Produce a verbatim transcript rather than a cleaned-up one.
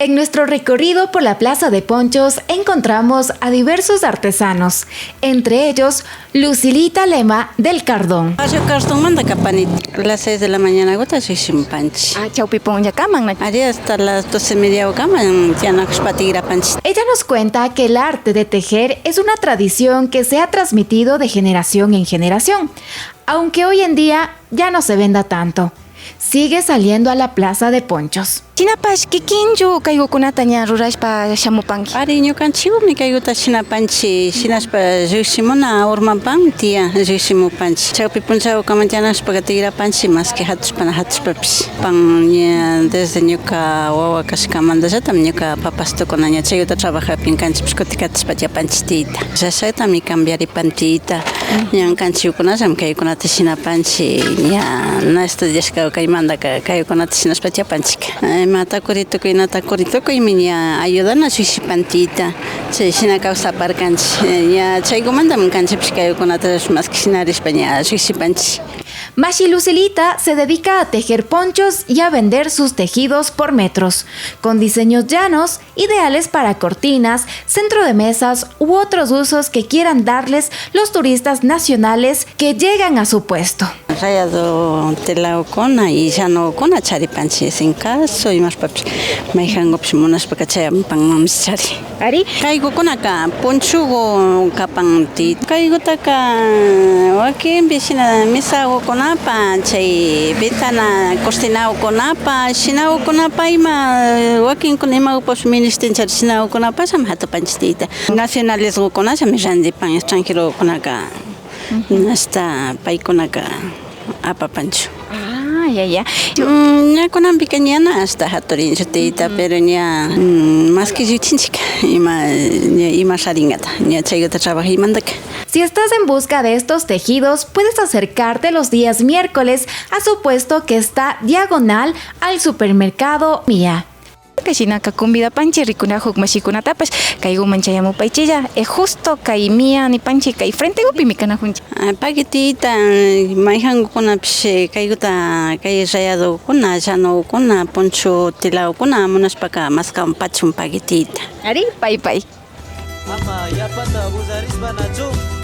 En nuestro recorrido por la Plaza de Ponchos encontramos a diversos artesanos, entre ellos Lucilita Lema del Cardón. Barrio Cardonmanta kapani, las seis de la mañana guta llukshimupanchik. Ah, chawpi punllakaman, na? Ari, hasta las doce y mediakama tiyanakushpa tikrapanchik. Ella nos cuenta que el arte de tejer es una tradición que se ha transmitido de generación en generación, aunque hoy en día ya no se venda tanto. Sigue saliendo a la Plaza de Ponchos. Shinapash kikinchu kaykukunata ña rurashpa shamupanki? Ari, ñukanchikmi kaykuta shinapanchik, shinashpa llukshimuna urmapan tiyan, llukshimupanchik. Chawpi punchakukaman tiyanakushpaka tikrapanchik, maski hatushpa na hatushpapish. Pan ña desde ñuka wawa kashkamantallatam ñuka papastukuna ña chaykuta trabajapin kanchikpish kutikatishpa tiyapanchik tiyta. Llashaytami cambiaripan tiyta. Ñankanchikkunallam kaykunata shinapanchik, ña na estudiashka kaymantaka kaykunata shinashpa tiyapanchik. Ima takuri tukuy, na takuri tukuymi ña ayudana llukshipan tiyta. Chay shina kawsaparkanchik. Ña chaykumantam kanchikpish kaykunata maski shinarishpa ña llukshipanchik. Mashi Lucilita se dedica a tejer ponchos y a vender sus tejidos por metros, con diseños llanos, ideales para cortinas, centro de mesas u otros usos que quieran darles los turistas nacionales que llegan a su puesto. Rayado telakuna y llanokuna charipanchik, en caso imashpapish mayjankupish munashpaka chayapanmanmish chari. Ari. Kaykukunaka punchuku kapan tiyta. Kaykutaka wakinpi shina mesakukunapa, chay ventana cortinakukunapa, shinakukunapa ima wakinkuna imakupash minishtinchari shinakukunapallami hatupanchik tiyta. Nacionaleskukunallami randipan extranjerokunaka. Hasta paykunaka apapanchu. Ah, ya, ya. Mm, ña kunanpika ña na hasta haturinchu tiyta, pero ña, mm, maski llukshinchik ima, ña ima sharingata, ña chaykuta trabajaymantaka. Si estás en busca de estos tejidos, puedes acercarte los días miércoles a su puesto que está diagonal al supermercado Mía. Kashnaka convidapanchik rikunajun mashikunatapash kaykuman chayamupaychilla. Eh, justo kay Mía nipanchik kay frentekupimi kanajunchik. Ah, paquetita, eh, mayjankukunapish, eh, kaykuta, kay rayadokuna, llanokuna, punchu telakuna munashpaka maskapachun paquetita. Ari, pay, pay. Ama yapata uzarispa nachu.